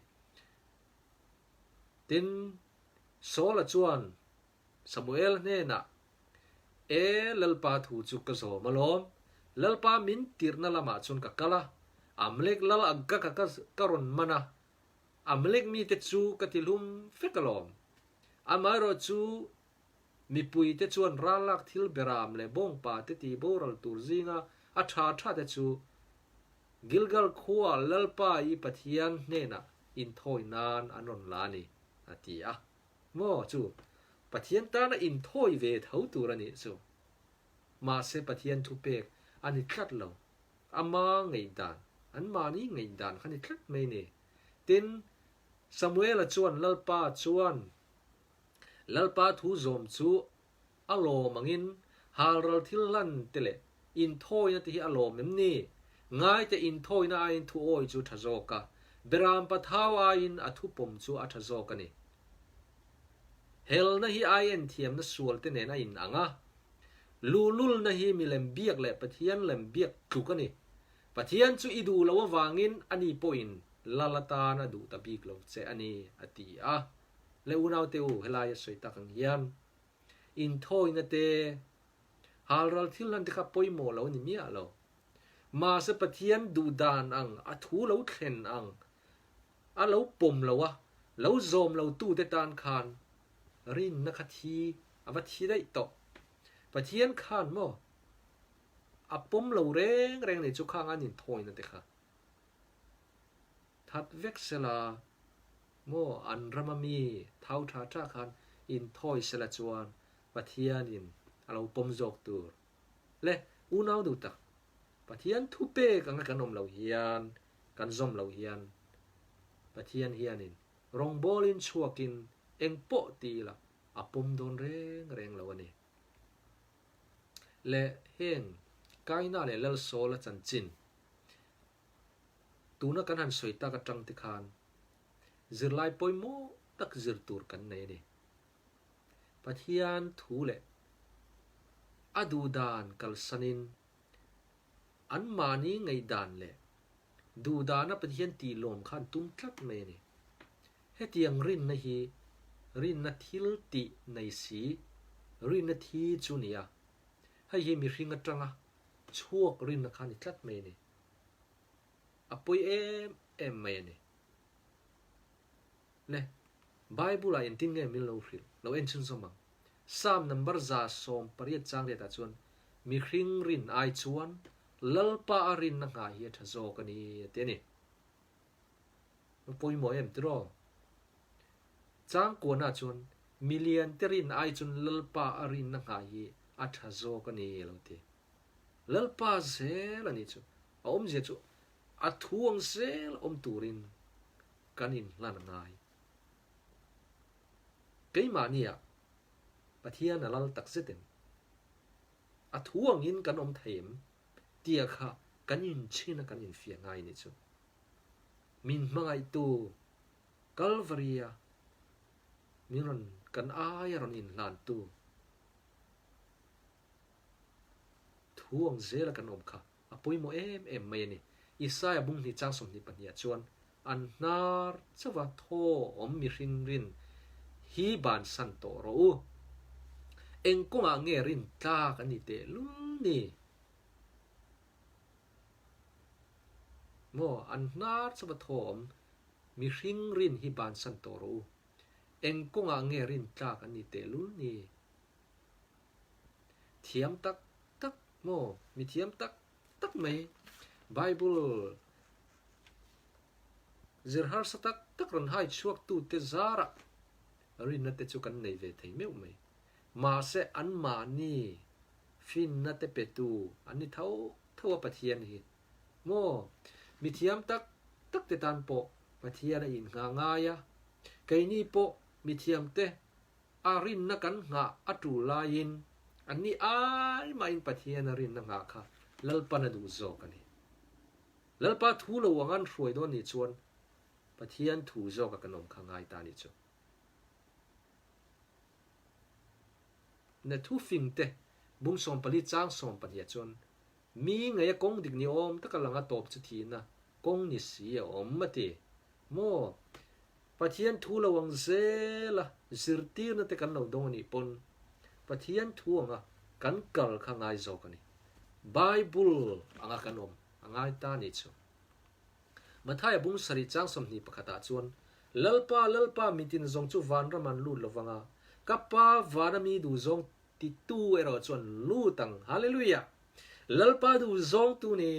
Tin, Saula chuan Samuel hnenah, E, Lalpa thu chu ka zawm alawm, Lalpa min tirhna lamah chuan ka kal a, Amalek lal Agaga ka ka rawn man a, Amalek mite chu ka ti hlum fek alawm. Amaherawh chu mipuite chuan rallak thil beram leh bawngpa te ti boral tur zinga a tha tha te chu Gilgal khua Lalpa i Pathian hnenah inthawi nan an rawn la a ni, a ti a. Maw chu Pathian tana inthawi ve tho tur a nih chu. Mahse Pathian thupek a ni tlat lo. Ama ngaihdan, anmahni ngaihdan kha ni tlat mai ni. Tin, Samuela chuan Lalpa chuan Lalpa thu zawm chu a lawm angin halral thil hlan te leh inthawina te hi a lawm em ni? Ngaite inthawina aiin thu awi chu tha zawk a, beram pathau aiin a thu pawm chu a tha zawk a ni. Helna hi ai enthiamna sual te nen a in ang a, luhlulna hi milem biak leh Pathian lem biak tluk a ni. Pathian chu i duh loh avangin ani pawhin lal atan a duh ta bik lo che a ni, a ti a. Le unaute u, helai a sawi tak ang hian inthawina te, halral thil hlan te kha pawimawh lo a ni miah lo. Mahse Pathian duh dan ang, a thu lo thlen ang, a lo pawm lo a, lo zawm lo tute tan khan rinna kha thi a va thi daih tawh. Pathian khan maw a pawm lo reng reng nei chu khang an inthawina te kha that vek sela maw an rama mi thau tha tha khan inthawi sela chuan Pathianin a lo pawm zawk tur le unau duh tak Pathian thupek anga kan awm loh hian kan zawm loh hian Pathian hianin rawngbawlin chhuakin engpawh ti ila a pawm dawn reng reng lo a ni. Le heng Kaina leh Lalsawla chanchin tuna kan han sawi tak atang te khan zirlai pawimawh tak zir tur kan nei a ni. Pathian thu leh a duhdan kalsanin anmahni ngaihdan leh duhdana Pathian tih lawm kha an tum tlat mai a ni. Hetiang rinna hi rinna thil tih nei si, rinna thi chu ni a. Hei hi mihring atanga chhuak rinna kha a ni tlat mai a ni. A pawi em em mai a ni. Le, Bible ah engtin nge min lo hrilh? Lo en chhunzawm ang. Psalm number 180 chang riatah chuan, Mihring rin ai chuan Lalpa a rinna nghah hi a tha zawk a ni a ti a ni. A pawimawh em tiraw? Changkuana chuan, Milian te rin ai chuan Lalpa a rinna nghah hi a tha zawk a ni a lo ti. Lalpa zel a nih chu. A awmzia chu a thu ang zel awm turin kan inhlan a ngai. Keimahnia Pathian a lal tak zet em? A thu angin kan awm thei em? Tia kha kan inchhin a kan infiah ngai nih chu. Min hmangaihtu Kalvaria min rawn kan aia rawn inhlantu thu ang zela kan awm kha a. pawimawh em em mai a ni. Isaia bung hnih chang 22 ah chuan an hnar chauha thaw awm mihring rin hi bansan tawh rawh u. Eng kawngah nge rin tlak a ni teh lul ni? Maw, an hnar chauha thaw awm mihring rin hi bansan tawh rawh u. Eng kawngah nge rin tlak a ni teh lul ni? Thiam tak tak maw? Mi thiam tak tak mai. Bible zir harsa tak tak rawn hai chhuak tute zarah rinna te chu kan nei ve thei meuh mai. Mahse anmahni finna te petu an ni tho tho a Pathian hi. Maw? Mi thiam tak tak te tan pawh Pathian a innghah ngai a, keini pawh mi thiam te A rinna kan nghah a tul laiin anni ai mahin Pathian a rinna nghah kha Lalpan a duh zawk a ni. Lalpa thu lo ang an hruai dawn nih chuan Pathian thu zawka kan awm kha ngai ta nih chu. Ne thu fing te bung 14 chang 12 ah chuan Mi ngei a kawng dik ni awm taka lang a tawp chu thihna kawng ni si a awm a ti. Maw? Pathian thu lo ang zel a zirtirna te kan lo dawng a nih pawn Pathian thu anga kan kal kha ngai zawk a ni. Bible anga kan awm a ngai ta ni chu. Mathaia bung sarih chang 21 ah chuan Lalpa, Lalpa mitin zawng chu vanram an lut lovang a, ka Pa vana mi duh zawng Titu erawh chuan lut ang. Hallelujah! Lalpa duh zawngtu ni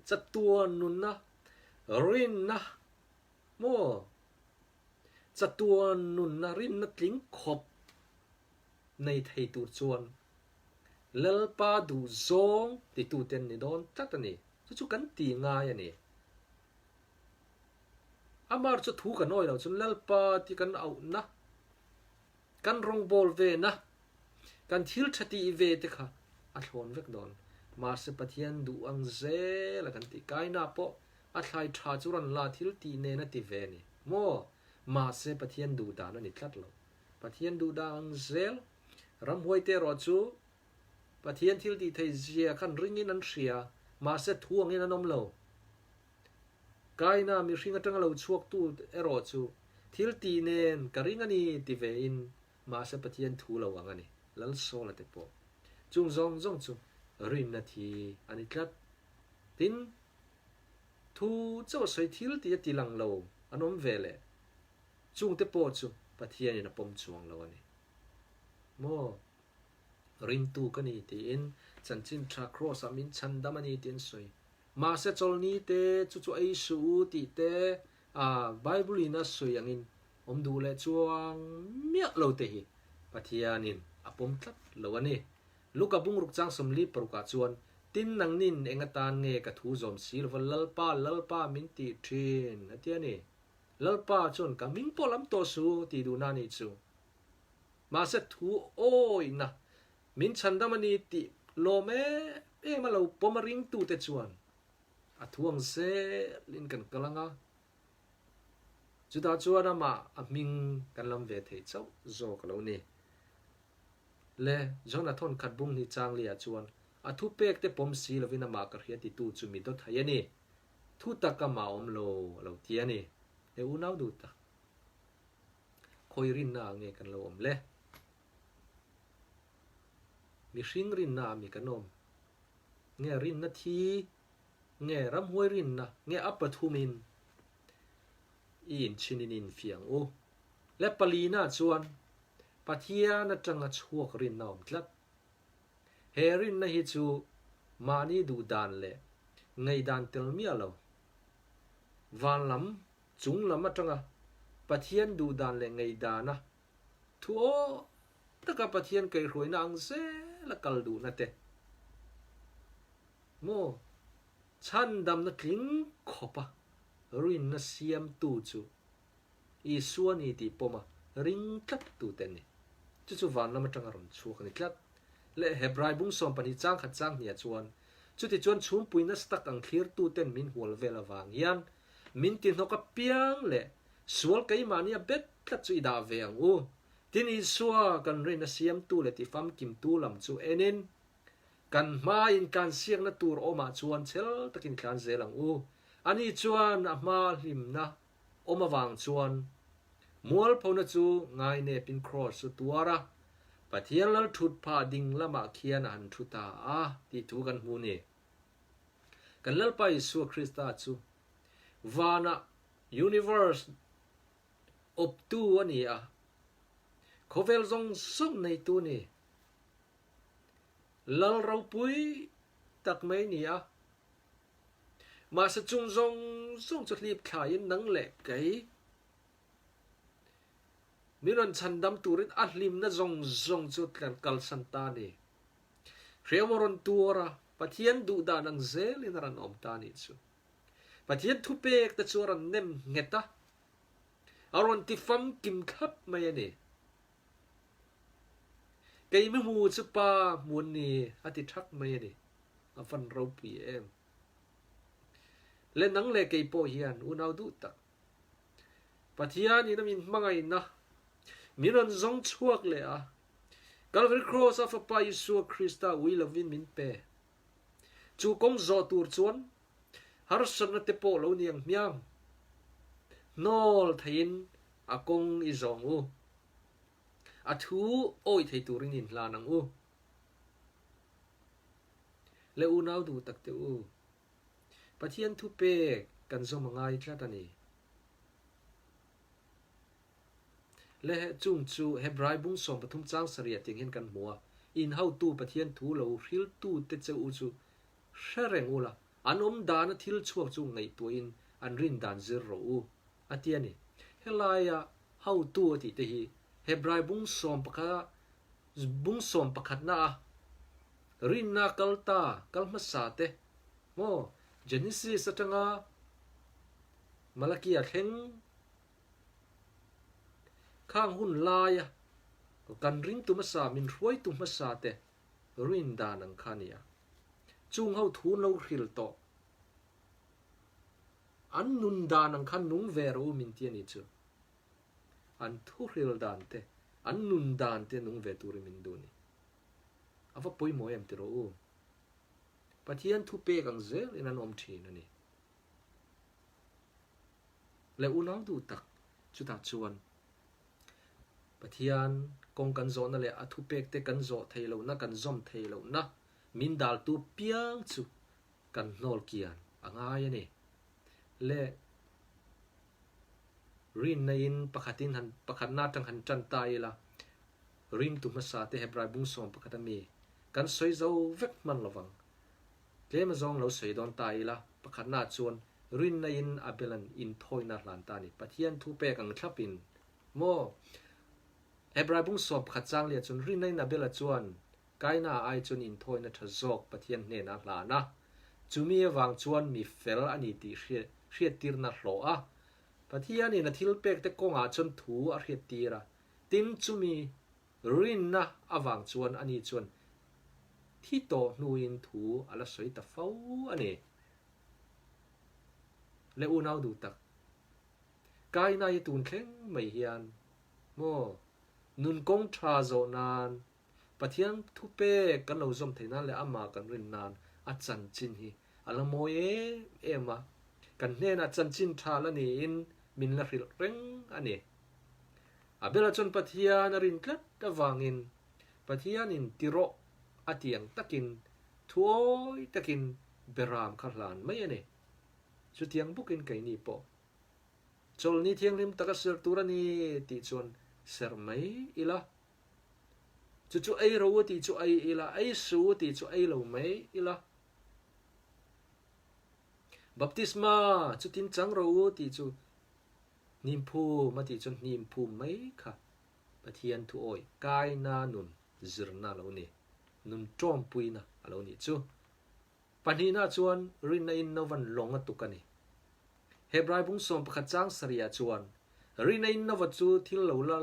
chatuan nunna, rinna maw? Chatuan nunna, rinna tling khawp nei thei tur chuan Lalpa duh zawng titute an ni dawn tlat a ni. Chu chu kan ti ngai a ni. Amar chu thu kan awi lo chuan Lalpa ti kan auhna Kan rawngbâwl vena kan thil ṭha tih ve te kha a thlawn vek dawn. Mahse Pathian duh ang zela kan tih kaina pawh a thlai ṭha chu rawn la thil tih nen a ti ve a ni maw? Mahse Pathian duh dan a ni tlat lo. Pathian duh dan ang zel ramhuai te erawh chu Pathian thil tih theih zia khan ringin an hria, mahse thu angin an awm lo. Kaina mihring atanga lo chhuaktu erawh chu thil tih nen ka ring a ni ti ve in mahse Pathian thu lo ang a ni. Lalsawla te pawh chung zawng zawng chu rinna thi a ni tlat. Tin, thu chauh sawi thil tih a ti lang lo an awm ve leh chung te pawh chu Pathianin a pawm chuang lo a ni. Maw? Ringtu ka ni tiin chanchin tha Kraws ah min chhandam a ni tiin sawi. Mahse chawlhni te chu chu ei suh u tih te a Bible in a sawi angin awm duh leh chuang miah lo te hi Pathianin a pawm tlat lo a ni. Luka bungruk chang 46 ah chuan, Tin nangnin eng atan nge ka thu zawm si lova Lalpa, Lalpa min tih thin a ti a ni. Lalpa chuan ka hming pawh lam tawh suh u tih duhna a nih chu. Mahse thu awihna Min chhandam a ni tih lawm em em a lo pawm a ringtute chuan a thuang zelin kan kal ang a, chutah chuan amah a hming kan lam ve thei chauh zawk a lo ni. Le John-a thawnkhat bung hnih chang liah chuan a thupek te pawm si lovin amah ka hria titu chu mi dawt thei a ni, thu tak amah awm lo a lo ti a ni. He unau duh tak khawi rinna ah nge kan lo awm le? Mihring rinna ah mi kan awm? Nge rinna thi? Nge ramhuai rinna? Nge a pathumin i inchhin in infiang u? Le palina chuan Pathian atanga chhuak rinna awm tlat. He rinna hi chu mahni duh dan leh ngaihdan tel miah lo. Van lam, chung lam atanga Pathian duh dan leh ngaihdana Thu aw taka Pathian kaihhruaina ang zela kal duhna te maw chhandamna tling khawpa rinna siamtu chu Isua ni tih pawma ring tlat tute an ni. Chu chu van lam atanga rawn chhuak a ni tlat. Leh Hebrai bung 12 chang khat chang hniah chuan, Chutichuan chhungpui nasa tak ang thlirtuten min hual vel avang hian Min ti hnawk apiang leh sual keimahni a bet tlat chu i dah ve ang u. Tin Isua kan rin a siamtu leh tifamkimtu lam chu enin. Kan hma intlansiakna tur awmah chuan chhel takin tlan zel ang u. Ani chuan a hma hlimna awm avang chuan mualphona chu ngainepin kraws chu tuar a, Pathian lal thut phah ding lamah khian a han thu ta a tih thu kan hmu ni. Kan Lalpa Isua Krista chu vanah universe awptu a ni a, khawvel zawng zawng neitu a ni. Lal ropui tak mai a ni a. Mahse chung zawng zawng chu hlip thlaiin nang leh kei min rawn chhandam turin a hlimna zawng zawng chu kalsan ta a ni. Hrehawm a rawn tuar a, Pathian duh dan ang zelin a rawn awm ta a nih chu. Pathian thupek te chu a rawn nem nghet a, a rawn ti famkim thlap mai a ni. Kei mi hmu chu pa hmu an ni a ti thak mai a ni. A van ropui em. Le nang leh kei pawh hian unau duh tak. Pathian in a min hmangaihna min rawn zawng chhuak leh a, Calvary Cross a Fapa Isua Krista ui lovin min pe. Chu kawng zawh tur chuan harsatna te pawh lo ni ang hmiang. Hnawl theiin a kawng i zawng u. A thu awih thei turin inhlan ang u. Le unau duh tak teh u. Pathian thu pek kan zawm a ngai tlat a ni. Le chung chu Hebrai bung 13 chang sarih tiang hian kan hmu a, In hotu Pathian thu lo hriltu te che u chu hre reng ula, an awm dana thil chhuak chu ngaihtuahin an rin dan zir rawh u, a ti a ni. Helaia hotu a tih te hi Hebrai bung sawm pakhat bung sawm pakhatna a rinna kal ta kal hmasa te maw Genesis atanga Malakia thleng khang hun laia kan ringtu hmasa min hruaitu hmasa te rin dan ang kha a ni a. Chung ho thu an lo hril tawh. An nun dan ang khan nung ve rawh u min ti a ni chu. An thu hril dan te, an nun dan te nung ve turin min duh a ni. A va pawimawh em ti rawh u. Pathian thu pek ang zelin an awm thin a ni. Le unau duh tak chutah chuan Pathian kawng kan zawhna leh a thupek te kan zawh thei lohna, kan zawm thei lohna min daltu piang chu kan hnawl kian a ngai a ni. Le rinna in pakhatin han pakhatna atang han tan ta ila, ringtu hmasa te Hebrai bung 11 ami kan sawi zo vek hman lovang. Tlem azawng lo sawi dawn ta ila, pakhatna chuan rinna in Abel-a'n inthawina hlan ta a ni. Pathian thu pek ang thlapin maw? Hebrai bung 11 chang liah chuan rinna in Abel-a chuan Kaina ai chuan inthawina tha zawk Pathian hnenah a hlan a, chumi avang chuan mi fel a ni tih hriattirna hlawh a. Pathianin a thilpek te kawngah chuan thu a hriattir a, tin chumi Rinna avang chuan ani chuan thi tawh hnuin thu a la sawi ta fo a ni. Le unau duh tak, Kainai tun thleng mai hian maw nun kawng tha zawh nan Pathian thu pek kan lo zawm theih nan leh amah kan rin nan a chanchin hi a la mawi em em a, kan hnenah chanchin tha la niin min la hrilh reng a ni. Abela chuan Pathian a rin tlat avangin Pathianin ti rawh a ti ang takin thuawi takin beram kha hlan mai a ni. Chutiang bawkin keini pawh chawlhni thianghlim taka serh tur a ni tih chuan serh mai ila. Chu chu ei ro a tih chu ei ila, ei su a tih chu ei lo mai ila. Baptisma chutin chang ro u tih chu Hnimphum a tih chuan hnimphum mai kha Pathian thu awi kaina nun zirna a lo ni, nun tawmpuina a lo nih chu. Pahnihna chuan rinna in Novan lawng a tuk a ni. Hebrai bung 11 chang sarih chuan rinna in Nova chu thil lo la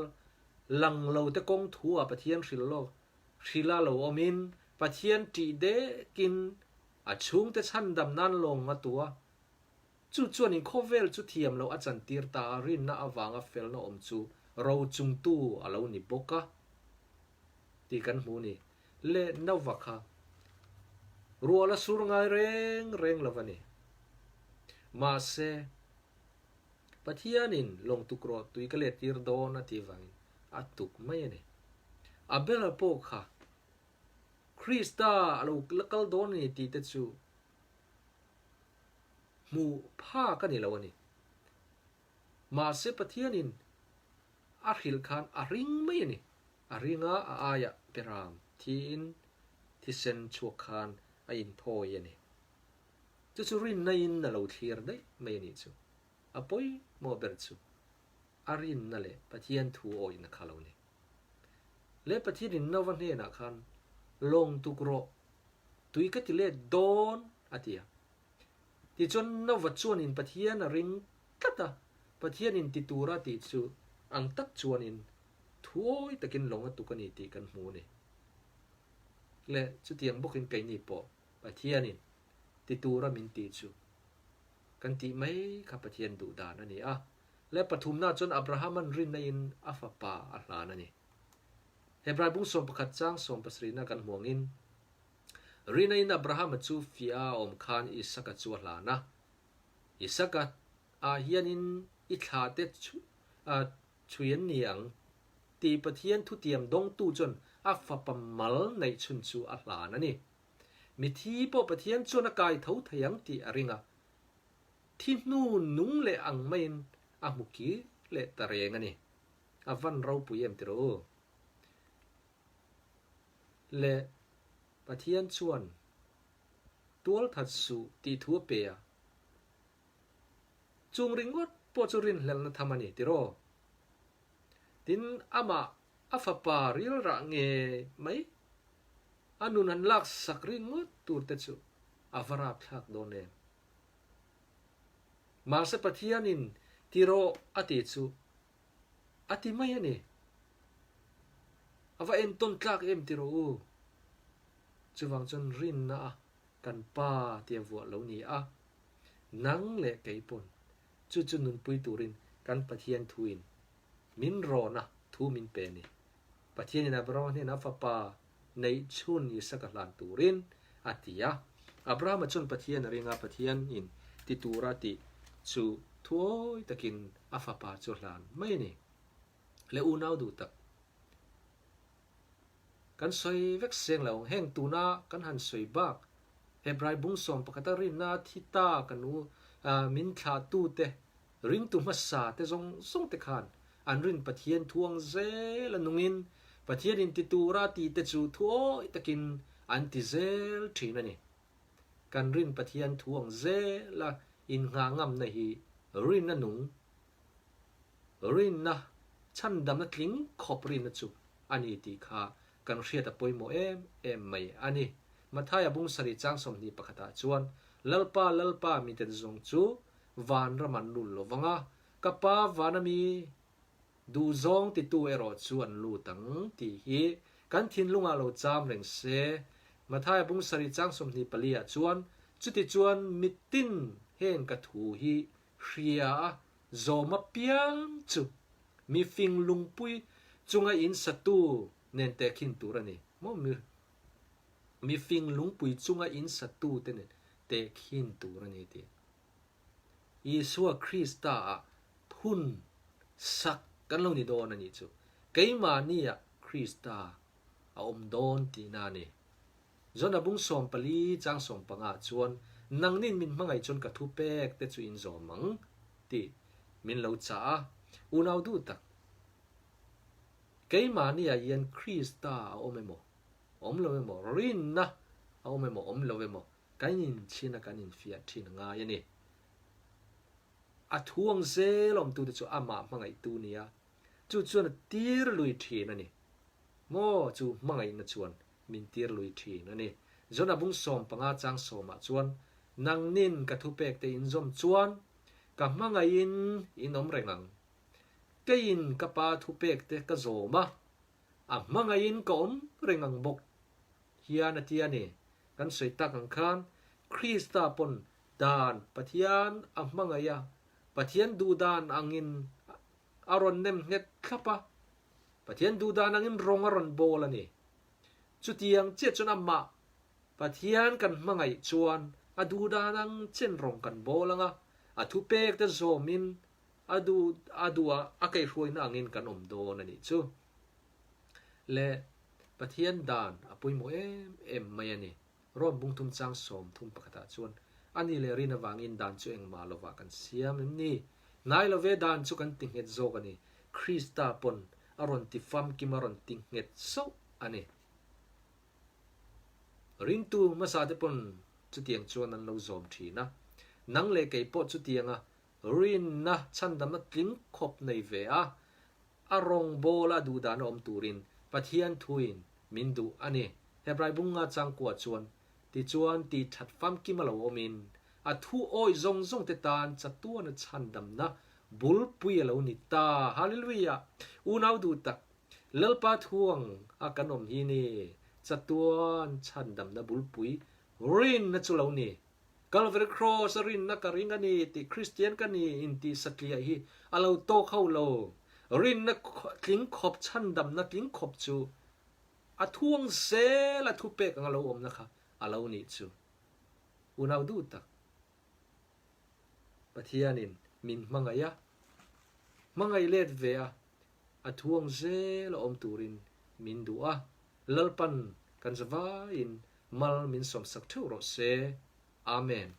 lang lo te kawng thu ah Pathian hrilh lawk hrila lo awmin Pathian ṭih dekin a chhungte chhandam nan lawng a tu a, Chu chuan in khawvel chu thiam loh a chantir ta a, rinna avanga felna awm chu ro chungtu a lo ni bawk a tih kan hmu ni. Le Nova kha. Ruah la sur ngai reng reng lo a ni. Mahse, Pathianin lawng tuk rawh tui ka let tir dawn a tih vangin a tuk mai a ni. Abel-a pawh kha Krista a lo la kal dawn a ni tih te chu hmuh phak a ni lo a ni. Mahse Pathianin a hrilh khan a ring mai a ni. A ring a, a aiah Beram thiin thisen chhuak khan a inthawi a ni. Chu chu rinna in a lo thlir daih mai a nih chu. A pawimawh ber chu a rinna leh Pathian thu awihna kha lo ni. Leh Pathianin Nova hnenah khan lawng tuk rawh, tui ka ti let dawn a ti a. Tichuan Nova chuanin Pathian a ring tlat a, Pathianin ti tura tih chu ang tak chuanin thuawi takin lawng a tuk a ni tih kan hmu a ni. Leh chutiang bawkin keini pawh Pathianin ti tura min tih chu kan tih mai kha Pathian duh dan a ni a. Leh pathumna chuan Abrahama'n rinna in a fapa a hlan a ni. Hebrai bung 11 chang 70 na kan hmu angin, Rinna in Abrahama chu fiah a awm khan Isaka chu a hlan a. Isaka ah hianin i thla te chhui an ni ang tih Pathian thutiam dawngtu chuan a fapa mal neih chhun chu a hlan a ni. Mithi pawh Pathian chuan a kai tho thei ang tih a ring a. Thi hnu nung leh ang maiin a hmu kir leh ta reng a ni. A van ropui em tiraw u? Leh Pathian chuan tualthat suh tih thu a pe a, chung ringawt pawh chu rinhlelhna tham a ni tiraw? Tin, amah a fapa rilrah nge mai a nun han laksak ringawt tur te chu a va rapthlak dawn em? Mahse Pathianin tiraw a tih chu A ti mai a ni. A va entawn tlak em ti rawh u. Chuvang chuan rinna a kan pa tia vuah lo ni a, nang leh kei pawn chu chu nunpui turin kan Pathian thuin min rawn a, thu min pe a ni. Pathianin Abrahama hnenah a fapa neih chhun Isaka hlan turin a ti a. Abrahama chuan Pathian a ring a, Pathianin ti tura tih chu thuawi takin a fapa chu a hlan mai a ni. Le unau duh tak, kan sawi vek seng lo ang, heng tuna kan han sawi bak Hebrai bung 11 a rinna thi ta kan u min thlahtute Ringtu hmasa te zawng zawng te khan an rin Pathian thuang zel a nungin Pathian in ti tura ti te chu thuawi takin an ti zel thin a ni. Kan rin Pathian thuang zel a innghah ngamna hi rinna nung, rinna chhandamna tling khawp rinna chu a ni tih kha kan hriat a pawimawh em em mai a ni. Mathaia bung sarih chang 21 ah chuan Lalpa, Lalpa miten zawng chu Vanram an lut lo vang a, ka pa vana mi duhzawng titu erawh chu an lut ang tih hi kan thinlungah lo cham reng se. Mathaia bung sarih chang 24 ah chuan, Chutichuan mitin heng ka thu hi hria a zawm apiang chu mi fing lungpui chunga in satu nen tehkhin tur a ni maw? Mi fing lungpui chunga in satu te nen tehkhin tur a ni tih. Isua Krista ah phun sak kan lo ni dawn a nih chu. Keimahni ah Krista a awm dawn tihna a ni. John-a bung 14 chang 15 ah chuan, Nangnin min hmangaih chuan ka thu pek te chu in zawm ang tih min lo chah a. Unau duh tak, keimahni ah hian Krista a awm emaw, awm lo emaw, rinna a awm emaw, awm lo emaw, Kan inchhin a kan infiah thin a ngai a ni. A thuang zel awmtute chu amah hmangaihtu nia, chu chuan a tir lui thin a ni. Maw chu hmangaihna chuan min tir lui thin a ni. John-a bung 15 chang sawmah chuan, Nangnin ka thupekte inzawm chuan ka hmangaihin in awm reng ang. Keiin ka pa thupekte ka zawm a, a hmangaihin ka awm reng ang bawk hian a ti a ni. Kan sawi tak ang khan Krista pawn dan Pathian a hmangaih a, Pathian duhdan angin a rawn nem nghet thlap a, Pathian duhdan angin rawng a rawn bawl a ni. Chutiang chiah chuan amah. Pathian kan hmangaih chuan a duh dan ang chen rawng kan bawl ang a, a thupek te zawmin a duh a duh a a kaihhruaina angin kan awm dawn a nih chu. Le Pathian dan a pawimawh em em mai a ni. Rom bung thum chang 31 ah chuan a ni leh rin avangin dan chu engmah lovah kan siam em ni? Hnai love dan chu kan ti nghet zawk a ni. Krista pawn a rawn ti famkim a rawn ti nghet sauh a ni. Ringtu hmasa te pawn chutiang chuan an lo zawm thin a. Nang leh kei pawh chutianga rinna chhandamna tling khawp nei ve a, a rawngbawla duhdan a awm turin Pathian thuin min duh a ni. Hebrai bunga changkua chuan, Tichuan tih that famkim a lo awmin, a thu awih zawng zawng te tan chatuana chhandamna bulpui a lo ni ta. Hallelujah! Unau duh tak, Lalpa thuang a kan awm hi ni, chatuan chhandamna bulpui rinna chu lo ni. Calvary Cross a rinna ka ring a ni tih Kristian ka ni intih satliah hi a lo tawk ho lo. Rinna tling khawp chhandamna tling khawp chu a thuang zel a thupek anga lo awmna kha a lo nih chu. Unau duh tak Pathianin min hmangaih a, hmangaih let ve a, a thuang zel a awm turin min duh a, Lalpan kan zavaiin mal min sawmsak theuh rawh se. Amen.